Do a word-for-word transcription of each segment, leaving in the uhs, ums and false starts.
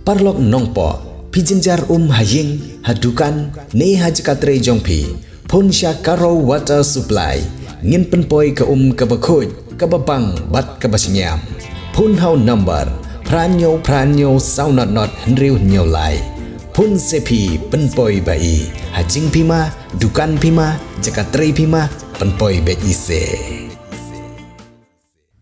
Paralok nongpoh, phi jynjar um ha ïing, ha dukan, ne ha jaka trei jong phi. Phone sha Karo Water Supply. Ngin pynpoi ka um kaba khuid, kaba bang, bad kaba shngiam. Phone ha u number phra hynñiew phra hynñiew saw not not hynriew hynñiew lai. Phone se phi pynpoi ba i. Ha jingphi ma, dukan phi ma, jaka trei phi ma, pynpoi beit i se.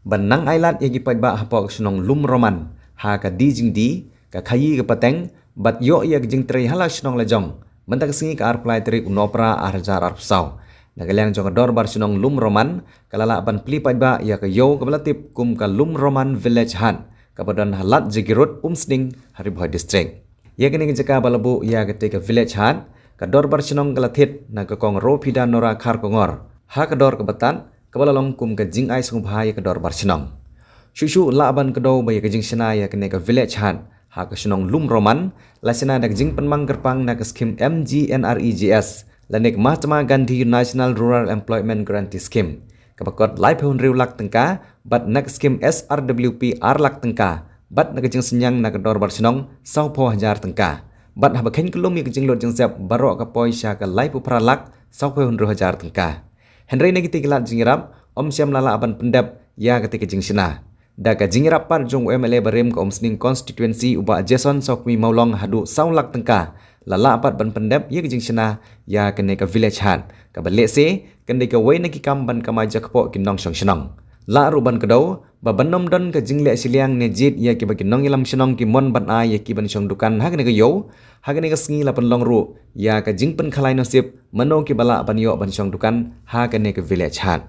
Ban nang ailad ïa ki paidbah hapoh ka shnong Lumroman ha ka die jingdie, ka khaïi ka pateng, bad ïoh ïa ka jingtrei ha la shnong la jong. Mynta ka sngi ka arphew lai tarik u Nohprah ar hajar arphew saw, na ka liang jong ka Dorbar Shnong Lumroman ka la lah ban plie paidbah ïa ka ïew kaba la tip kum ka Lumroman Village Hut, kaba don ha Lad Jagiroad, Umsning, ha Ri Bhoi District. Ïa kane ka jaka ba la buh ïa katei ka Village Hut, ka Dorbar Shnong ka la thied na ka Kong Ropida Nora Kharkongor ha ka dor kaba tad, kaba la long kum ka jingai sngewbha ïa ka Dorbar Shnong. Shuh shuh lah ban kdew ba ïa ka jingshna ïa kane ka Village Hut ha ka shnong Lumroman la shna da ka jingpynmang kyrpang na ka skhim M G N R E G S, lane ka Mahatma Gandhi National Rural Employment Guarantee Scheme, kaba kot laiphew hynriew lak tyngka, bad na ka skhim S R W P ar lak tyngka, bad na ka jingsynñiang na ka Dorbar Shnong sawphew hajar tyngka. Bad haba kheiñ kyllum ïa ka jinglut jingsep, baroh ka poi sha ka laiphew phra lak sawphew hynriew hajar tyngka. Hynrei na kitei ki lad jingïarap, ym shym la lah ban pyndep ïa katei ka jingshna. Da ka jingïarap pat jong u M L A barim ka Umsning Constituency, u Bah Jason Sawkmie Mawlong, haduh saw lak tyngka, la lah pat ban pyndep ïa ka jingshna ïa kane ka Village Hut, kaba lehse kan dei kawei na ki kam ban kamai jakpoh ki nongshong shnong. Lah ruh ban kdew ba ban ym don ka jingleh shiliang ne jied ïa kiba ki nongïalam shnong ki mon ban ai ïa ki ban shong dukan ha kane ka ïew, ha kane ka sngi la pynlong ruh ïa ka jingpynkhalai nusip mano kiba lah ban ïoh ban shong dukan ha kane ka Village Hut.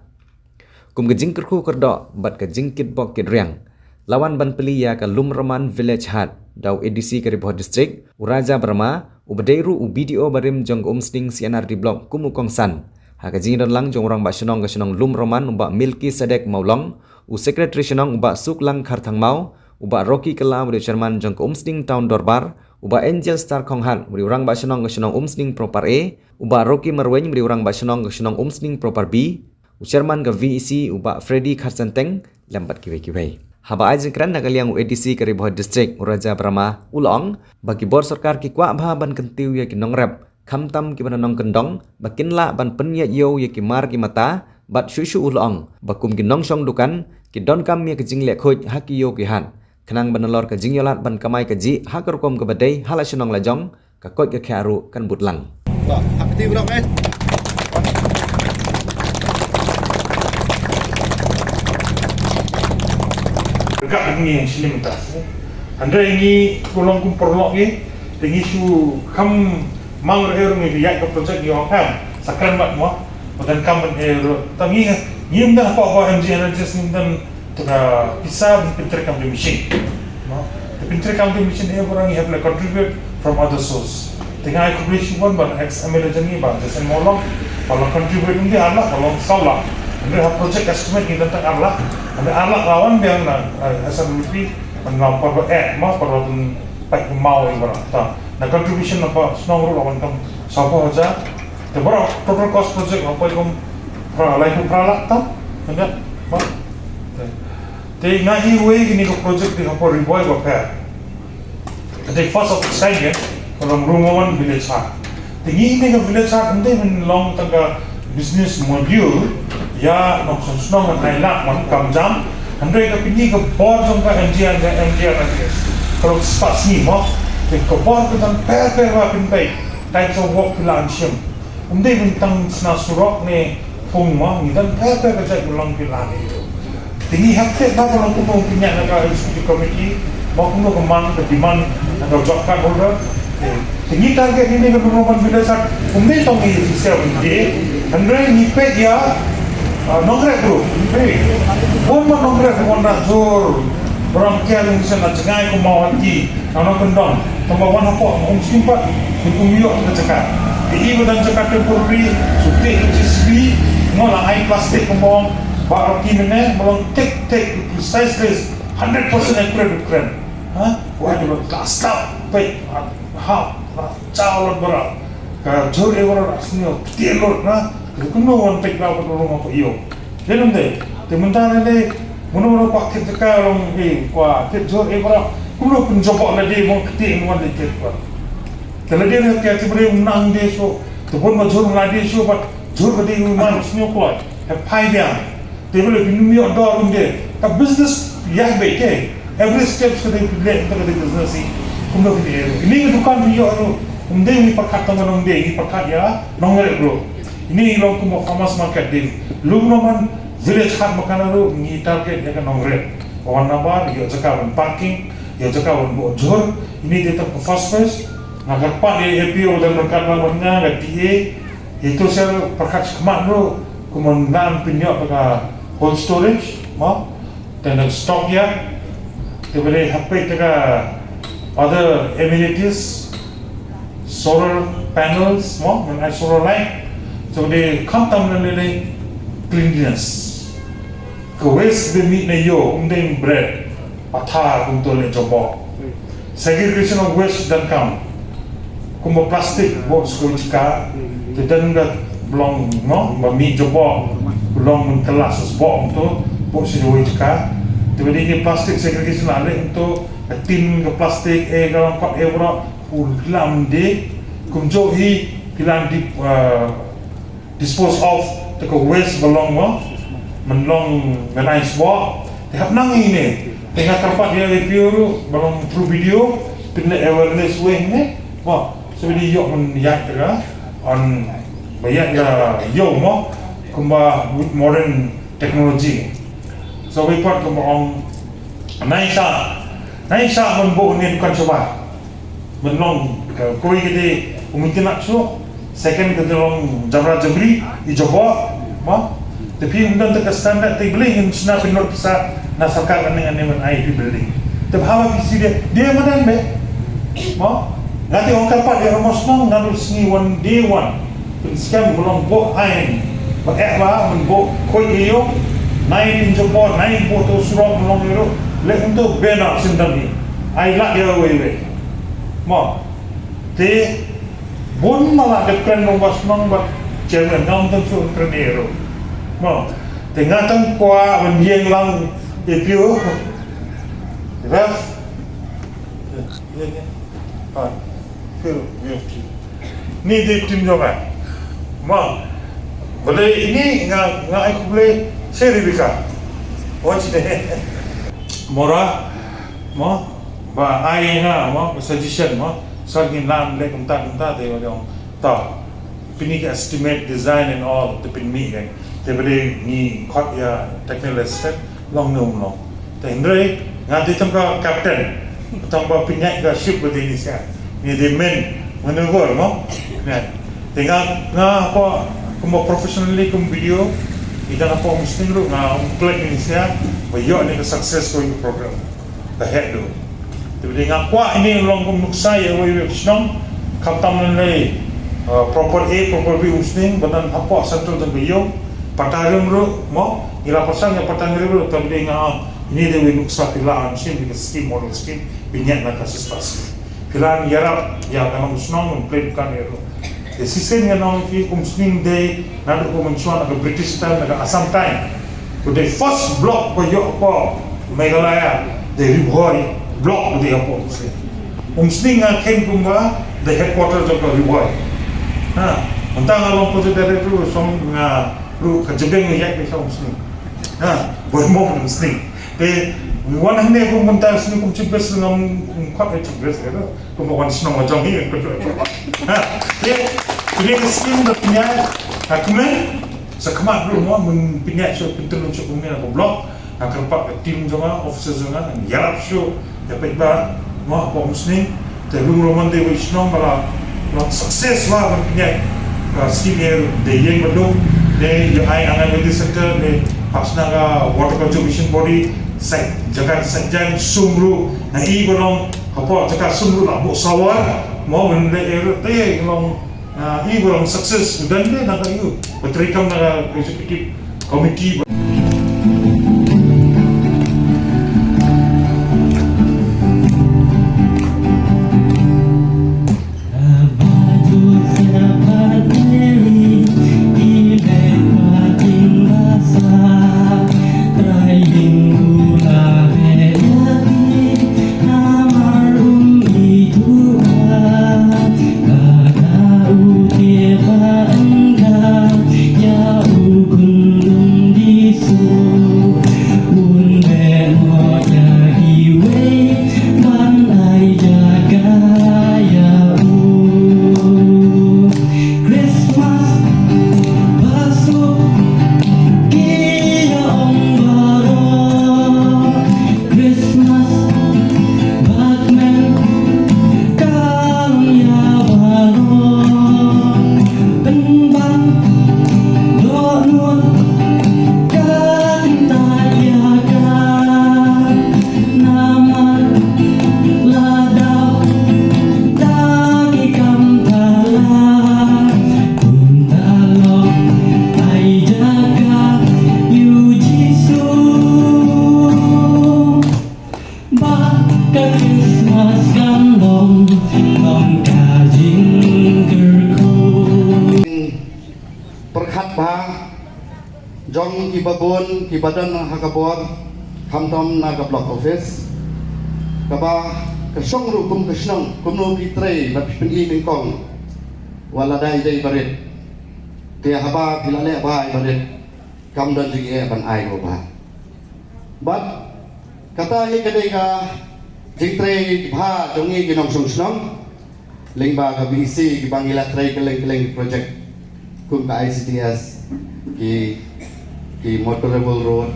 Kum ka jingkyrkhu kyrdoh bad ka jingkitbok kitriang, la wan ban plie ïa ka Lumroman Village Hut da u A D C ka Ri Bhoi District, u Raja Brahma, uba dei ruh u B D O barim jong ka Umsning C and R D Block kum u kongsan. Ha ka jingdon lang jong u Rangbah Shnong ka shnong Lumroman, u Bah Milki Sadek Mawlong, u Secretary Shnong, u Bah Suklang Kharthangmaw, u Bah Rocky Kylla, uba dei u Chairman jong ka Umsning Town Dorbar, u Bah Angel Star Khonghat, uba dei u Rangbah Shnong ka shnong Umsning Proper A, u Bah Rocky Marwein, uba dei u Rangbah Shnong ka shnong Umsning Proper B, u Chairman ka V E C, u Bah Freddy Kharsenteng, lem bad kiwei kiwei. Haba ai jingkren na ka liang u A D C ka Ri Bhoi District, u Raja Brahma, u la ong ba ki bor sorkar ki kwah bha ban kyntiew ïa ki nongrep, khamtam kiba na nongkyndong, ba kin lah ban pynïaid ïew ïa ki mar ki mata, bad shuh shuh u la ong ba kum ki nongshong dukan, ki donkam ïa ka jingleh khuid ha ki ïew ki hat, khnang ba nalor ka jingïohlad ban kamai kajih ha ka rukom kaba dei ha la shnong la jong, ka koit ka khiah ruh kan bud lang. Ba, hap ti bro, eh. Ka ngi yang sini minta. Hynrei ngi kulong kum paralok ngi, te ngi shu kham mang re ngi ïaid ka project ngi ong em. Sa kren bad mo. Ba donkam ban eh ruh. Tang ngi, ngi ym don hapoh ba M G N R E G S, ngi ym don tang ka pisa ban pyntrei kam dei machine. No? Te pyntrei kam dei machine eh ba ngi hap leh contribute from other source. Te nga ai khublei shibun ba ex M L A jong ngi ba Jason Mawlong, ba la contribute ym dei ar lak, ba long saw lak. Hynrei ha project estimate ngi don tang ar lak. Hynrei ar lak la wan biang na, eh, S R W P, ban ngam por ba eh, ma por ba ban pait ba maw ïa ba ta. Na contribution na ba shnong ruh la wan kam sawphew hajar. Te baroh total cost project hapoi kum phra, laiphew phra lak tam. Kyndiah, ba. Te, te nga iwei kine ki project dei hapoh Ri Bhoi bapher. Ka dei first of its kind, eh, ka long Lumroman Village Hut. Te ngi ine ka Village Hut ym dei ban long tang ka business module, ïa nongshong shnong ngan ai lak man kam jam. Hynrei ka pyni ka bor jong ka M G R, M G R, M G R. Ka long spah sngi mo. Te ka bor ka dang pher pher ba pynbeit. Types of work phi lah ban shim. Ym dei ban tang shna surok ne pung mo, ngi don pher pher ka jait ba long phi lah ne. Te ngi hap tip ba ka long kumno pynïaid na ka executive committee, ba kumno ka mang ka demand na ka job card holder. Te ngi target ine ka Lumroman Village Hut, ym dei tang ngi shisha ngi dei, hynrei ngi peit ïa, ah, nongrep ruh, ngi peit. Bun ba nongrep ruh wanrah jur, ba ram kiar ngi shen na jngai kum Mawhati, na nongkyndong. Tang ba wan hapoh, ym shym pat, ngi kum ïoh ka jaka. Te i ba don jaka temporary, shu teh J C B, nga la ai plastic kumba ong Bah Rocky mynne, ba long tick, tick, precise list, hundred percent accurate u kren. Ha? Wah, dei ba ka stop, peit, ha, ha, ha, jaw lut baroh. Ka jhur eh baroh, sniew, ptieh lut, ha? Kumno wan peit baroh, baroh, baroh, baroh, ïoh. Dei ym dei, te mynta ne dei, mano mano kwah thied jaka long, eh, kwah thied jhur eh baroh. Kumno pynjop lade mo kti in wan lade kwa. Te lade ne te te bre nang de so. Te bon ma jhur lade so ba jhur ka de man snyo kloi. He phai biang. Te bre pynmio dor um de. Ka business ya be ke. Every steps ka de le ka de business i. Kumno ke de. Ni ka dukan ni yo ru. Um de ni pakat tang nong de ni pakat ya. Nong re bro. Ini long kumno farmers market de. Lum no man village hat makana ru ni target ya ka nong re. Wan nabar yo jaka ban parking. Ïa jaka ban buh jhur, ini dei tang ka first phase. Nga kyrpad ïa A P O dang ryngkat bad nga, nga T A. Ïa to sha pyrkhat khmat ruh, kumon ngan pynïoh ka cold storage, mo. Te ngan stock ïa. Te ba dei hapdeng ka other amenities, solar panels, mo, ngan ai solar light. Te ba dei khamtam ngan lei cleanliness. Ka waste ba mih na ïew, um dei bret, pathar kumto leh jubor. Segregation of waste dang kam. Kumba plastik buh sha kawei jaka, te dang da long, no, ba mih jubor, long mynkylla sha sboh kumto, buh sha kawei jaka. Te ba dei ni plastik segregation la leh kumto, ka tin ka plastik, eh, ka long kot, eh, bro, u lam de, kumjuh hi, phi lah dip, eh, dispose of te ka waste ba long mo, man long ngan ai sboh. Te hap nang ine. Te nga kyrpad ïa A P O ruh ba long through video, pynleh awareness wei ne. Mo, so ba dei ïoh man ïaid te ka on ba ïaid ïa ïoh mo, kumba with modern technology. So wei pat kumba ong nai sa, nai sa man buh ne dukan shuwa. Ban long, eh, kawei ka dei u maintenance shuh, second ka dei long jabra jabri, i jubor, mo. Te phi ym don te ka standard te balei ngin shna pynlut pisa na sorkar kane kane ban ai phi building. Te bha ba phi sdie, dei madan be. Mo. Nga te ong kyrpad ïa ka mosnong nga dur sngi wan day one. Pynskhem ba long buh aiñ. Ba eh ba man buh khuid ïa u. Nai pynjubor, nai buh to surok man long ïa u. Leh kumto bena syndon hi. Ai lad ïa uwei uwei. Mo. Te bun ma la dep kren long ba shnong bad chairman ngam tang shu kren ïa u. Mo. Te nga tang kwah ban ïeng lang ïa phi u. Ref. Ïa, ïa, ïa. Ha. Phi u, ïa. Ni dei tim jong nga. Mo. Balei ini nga, nga ai khublei Sir Rebecca. Watch ne. Mora. Mo. Ba ai nga mo, ba suggestion mo. Sa ngin lam leh kumta kumta te ba dong. Ta. Pynmih ka estimate, design and all, te pynmih kan. Te ba dei ngi khot ïa technical assistant. Long ne um long. Te hynrei nga dei tang ka captain. Tang ba pynïaid ka ship ba dei ni sia. Ni dei main maneuver mo. Te nga, nga hapoh kumba professionally kum video. Ita hapoh Umsning ruh nga um klet ni sia. Ba ïoh ni ka success ko program. Ka heh du. Te ba dei nga kwah ini long kum nuksa ïa wei wei shnong. Khamtam lei, uh, proper A, proper B Umsning, ba don hapoh central jong ka ïew. Patarim ruh mo, ngi la pyrshang ïa Patarim ruh, te ba dei nga ini dei wei nuksa phi la am shim, dei ka scheme, model scheme, pynïaid na ka sister scheme. Phi la ïarap ïa ka nong shnong, nong klet kan ïa ruh. Te shisien ngan ong phi Umsning dei naduh ba mynshuwa na ka British time, na ka Assam time. Ka dei first block ba ïoh hapoh Meghalaya, dei Ri Bhoi block ba dei hapoh Umsning. Umsning nga kheiñ kumba dei headquarter jong ka Ri Bhoi. Ha, mynta nga long project director, song nga ruh ka jebeng nga ïaid ka Umsning. Ha, boi mo Umsning. Te wan hangne kum mynta sni kum chief guest ngam khot chief guest ka. Kumba wan shnong wa jong hi, kan kyntu. Ha, ye, ye ka scheme da pynïaid, ha, kmen, sa khmat ruh mo, men pynïaid shuh, pyntyllun shuh kumne na ka block, ha, kyrpad ka team jong nga, officers jong nga, ïarap shuh, ïa peit ba, mo, hapoh Umsning, te lum ruh mon dei wei shnong ba la, la success wa ban pynïaid, ka scheme ïa, dei ïeng ba dum, dei ïa ai Anganwadi center, dei pynshna ka water conservation body, sait, jaka sait jan, sum ruh, na i ba long, Hapoh jaka sum ruh la buh sawar, mo men leh ïa ruh te long, ah, i ba long success, u don de na ka ïu, ba treikam na ka executive committee. Ong ki babun ki badon ha ka bor, khamtam na ka block office. Kaba ka shong ruh kum ka shnong, kumno ki trei ba phi pyni nyngkong. Wala dai dei barit. Te haba phi la leh bai barit, kam don jingeh ban ai ko ba. Bad kata hi ka dei ka jingtrei bha jong ngi ki nongshong shnong. Lyngba ka B E C kiba ngi la trei kylleng kylleng ki project kum ka I C D S, ki ki motorable road,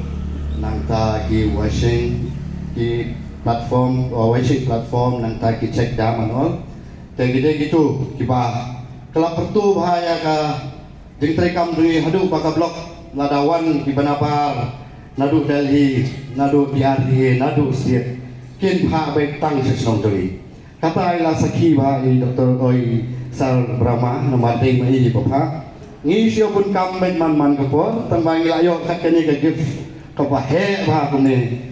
nangta ki washing, ki platform, uh, washing platform, nangta ki check dam and all. Te ki dei kitu kiba ka la pyrtu bha ïa ka jingtrei kam jong ngi haduh ba ka block lada wan kiba nabar naduh Delhi, naduh T R D A, naduh state. Kin phah beit tang sha shnong jong ngi. Kata i la sakhi ba i Doctor oi Sir Brahma namar dei ma i ba phah. Ngi shu bun kam beit man man ka por, tang ba ngi la ïoh kat kane ka gift kaba heh ba kumne.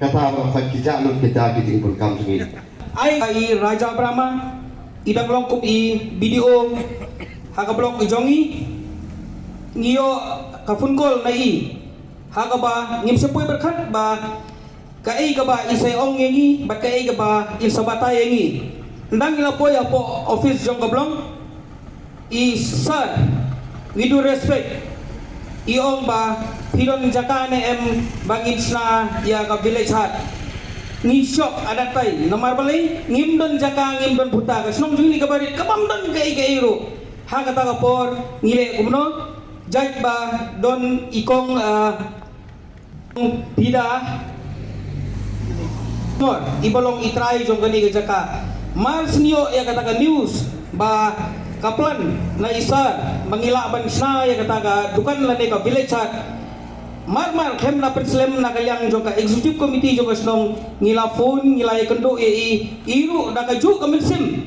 Kata ba ka ki jah lut kita ki jingbun kam jong ngi. Ai i Raja Brahma, i dang long kum i B D O ha ka block i jong i, ngi ïoh ka phone call na i ha kaba ngim shym poi pyrkhat ba kaei kaba i sa ong ïa ngi bad kaei kaba i sa batai ïa ngi. Ynda ngi la poi hapoh office jong ka block, i sir, with due respect, i ong ba phi don jaka ne em ba ngin shna ïa ka village hut. Ngi shock at that time, namar balei ngim don jaka, ngim don phuta, ka shnong jong ngi ka barit, ka bym don kaei kaei ruh. Ha kata ka por ngi leh kumno? Jait ba don i kong, ah, Pida Ngor, i ba long i trai jong kane ka jaka. Mar shu ïoh ïa kata ka news ba ka plan na i sir ba ngi lah ban shna ïa kata ka dukan lane ka village hut. Mar mar khlem da pynslem na ka liang jong ka executive committee jong ka shnong, ngi la phone, ngi la ïakynduh ïa i, i ruh da kajuh ka mynsiem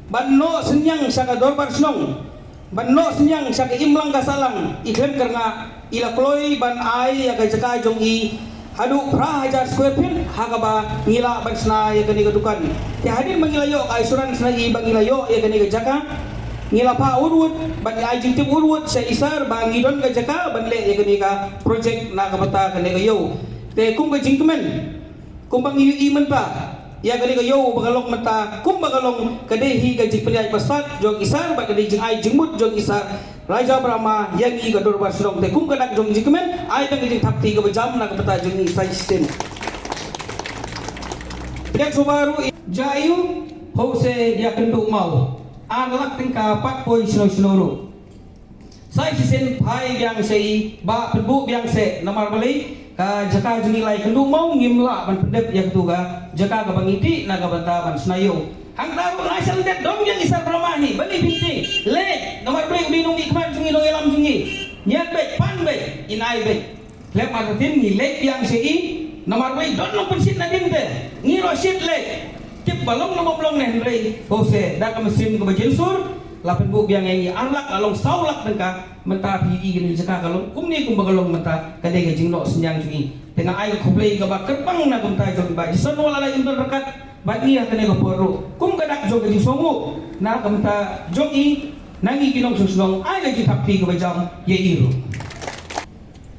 ban noh synñiang sha ka dorbar shnong. Ban noh synñiang sha ka imlang ka sahlang, i khlem kyrngah, i la kloi ban ai ïa ka jaka jong i haduh phra hajar square feet, ha kaba ngi lah ban shna ïa kane ka dukan. Te hadien ba ngi la ïoh ka assurance na i ba ngi la ïoh ïa kane ka jaka, ngi la phah wut wut, ban ai jingtip wut wut sha i sir ba ngi don ka jaka ban leh ïa kane ka project na ka bynta kane ka ïew. Te kum ka jingkmen, kumba ngi ïohi mynta ïa kane ka ïew ba ka long mynta, kumba ka long, ka dei hi ka jingpynïaid bastad jong i sir bad ka dei jingai jingmut jong i sir Raja Brahma ïa ngi ka dorbar shnong. Te kum ka dak jong jingkmen, ai tang ka jingthap kti kaba jam na ka bynta jong i sir shisien. Pdiang sngewbha ruh i Jaiu, Hose ïa kynduh maw. Ar lak tyngka pat poi shano shano ruh. Sa shisien phai biang sha i, ba pynbuh biang seh, namar balei ka jaka jong ngi lai kynduh maw, ngim lah ban pyndep ïa katu ka jaka kaba ngi dih na ka bynta ban shna ïew. Hangta ruh lai sha lyndet dom biang i sir Brahma hi, ban i bynta leh, namar balei u dei nongmihkhmat jong ngi, nongïalam jong ngi. Ñiad beit, pan beit, in ai beit. Khlem artatien ngi leit biang sha i, namar ba i don nongpynshit nadien te. Ngi ruh shit leit. Tip ba long ne bym long ne hynrei, Hose, da ka mynsiem kaba jynsur, la pynbuh biang ïa ngi ar lak, la long saw lak tyngka, mynta phi i kane ka jaka ka long kumne kumba ka long mynta, ka dei ka jingnoh synñiang jong i. Te nga ai ka khublei kaba kyrpang na ka bynta jong i Bah Jason, wat la im don ryngkat bad ngi ha kane ka por ruh. Kum ka dak jong ka jingsngewnguh na ka bynta jong i, na ngi ki nongshong shnong, ai ka jingthap kti kaba jam ïa i ruh.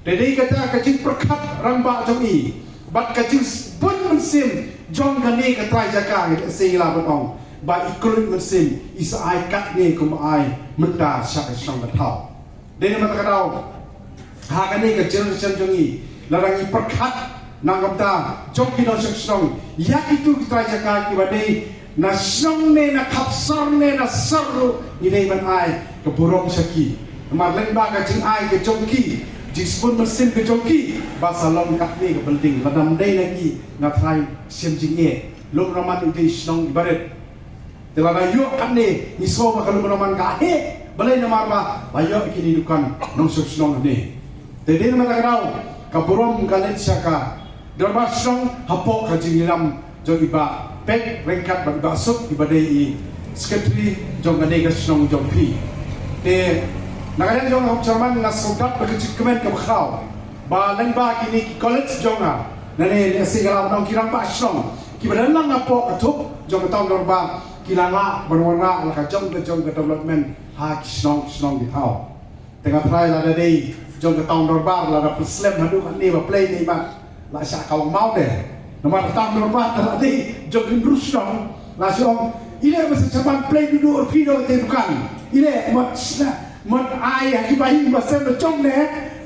Te dei kata ka jingpyrkhat rangbah jong i bad ka jingbun mynsiem jong kane ka trai jaka, ngi sa ïa lah ban ong ba i kylluid mynsiem, i sa ai katne kumba ai mynta sha ka shnong ka thaw. Dei namar kata ka daw ha kane ka generation jong i, lada ngi pyrkhat na ka bynta jong ki nongshong shnong ïa kitu ki trai jaka kiba dei na shnong ne na khapsor ne na sor ruh, ngi dei ban ai ka burom sha ki. Namar lyngba ka jingai ka jong ki, jingsbun mynsiem ka jong ki, ba sa long katne ka building, lada ym dei na ki, nga tharai shem jingeh. Lum Raman i dei shnong ibarit. Te lada ïoh katne, ngi sngew ba ka Lum Raman ka heh, balei namar ba la ïoh kine dukan nongshong shnong hangne. Te dei namar kata ka daw, ka burom ka leit sha ka dorbar shnong hapoh ka jingïalam jong i Bah Pek ryngkat bad i Bah Suk iba dei i secretary jong kane ka shnong jong phi. Te na ka liang jong nga chairman, nga sngewdap da ka jingkmen kaba khraw ba lyngba kine ki colleagues jong nga, lane lehse nga lah ban ong ki rangbah shnong kiba don lang hapoh ka thup jong ka tawdorbar, ki la lah ban wanrah la ka jong ka jong ka development ha ki shnong shnong ki thaw. Te nga tharai lada dei jong ka Town Dorbar lada pynslem haduh katne ba Blei dei ba la shah kawang maw te. Namar ka Town Dorbar lada dei jong ka hynriew shnong la shu ong, ine ba sa chaman Blei dudu urphi do te dukan. Ine mut sna mut ai ha ki bahi ba sem da jong ne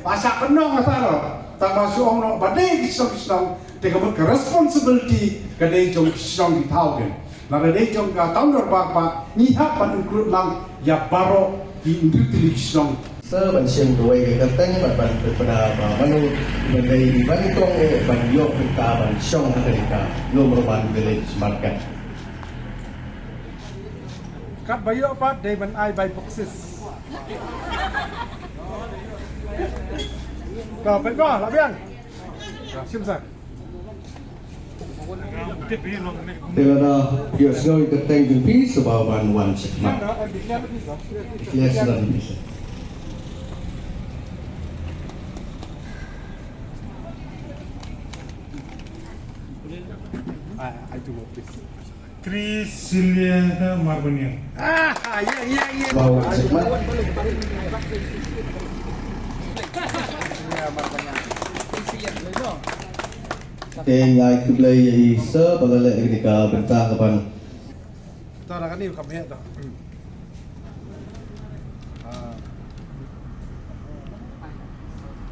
ba shah pynong ata ro. Tang ba shu ong no ba dei ki shnong ki shnong te ka mut ka responsibility ka dei jong ki shnong ki thaw ken. Lada dei jong ka Town Dorbar ba ngi hap ban include lang ïa baroh ki hynriew tylli ki shnong. Sa ban shem kawei ka kyrteng bad ban pynbna ba mano ban dei ban kong eh ban ïoh pynta ban shong ha kane ka Lumraban Village market. Kat ba ïoh pat dei ban ai bai boxes. Ka pynbna la biang. Ka shim sa. Te lada ïohsngew ïa ka kyrteng jong phi sngewbha ban wan check mark. Declare sa phi sa. Ai, ai tu mo, please. Christilia Marbaniang. Ah, ya, ya, ya. Bawa check mark. Te ngi ai khublei ïa i sir ba la leh ïa kane ka bynta ka ban. To, da kane kam heh to. Ah.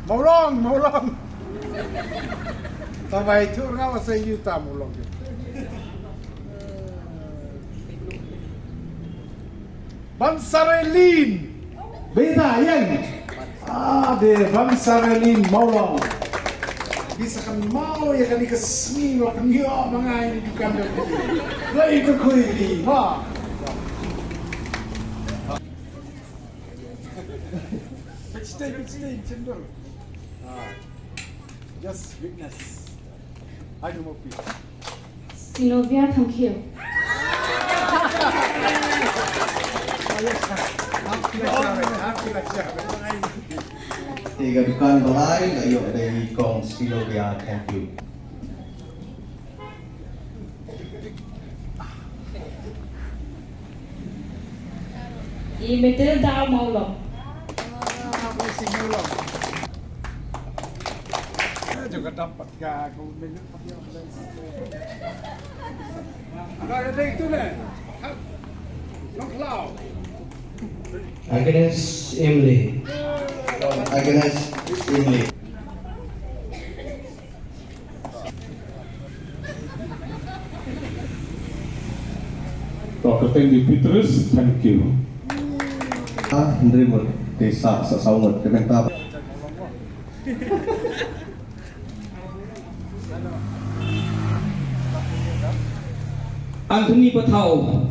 Mawlong, Mawlong. Ta bai thu nga wa sa yu ta Mawlong. Bamsarelin. Beta, yan. Ah, de Bamsarelin Mawlong. Bisa kan mau ya kan ikas sngi wa pengyo mangai ni dukan de. Lai ka khui di, ha. Stay, stay, cendol. Ah. Just witness. I don't know, please. Sinovia, thank you. Te ka dukan ba lai la ïoh da i kong Sinovia, thank you. I Matilda Mawlong. Ah, blessing Mawlong. Ah, juga dapat ka, kau minum. Agnes Emily. Agnes Emily. Doctor Tendi Petrus, thank you. Ah, hynrei mut te sa sa saw ngut te mynta. Anthony Pathau.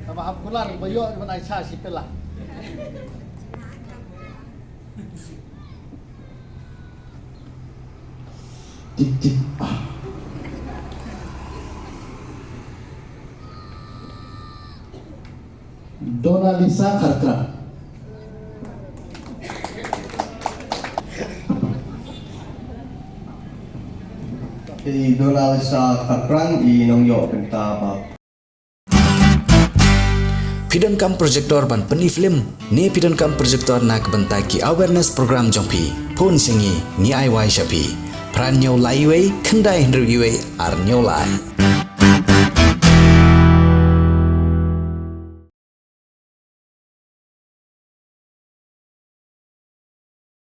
Tama hap kular ba ïoh ban ai cha shi pela. Tik, tik. Ah. Donalisa Kharkrang. I Donalisa Kharkrang i nongïoh bynta ba. Phi donkam projector ban pyni film ne phi donkam projector na ka bynta ki awareness program jong phi? Phone sha ngi, ngi ai wai sha phi. Phra hynñiew lai wei, khyndai hynriew wei, ar hynñiew lai.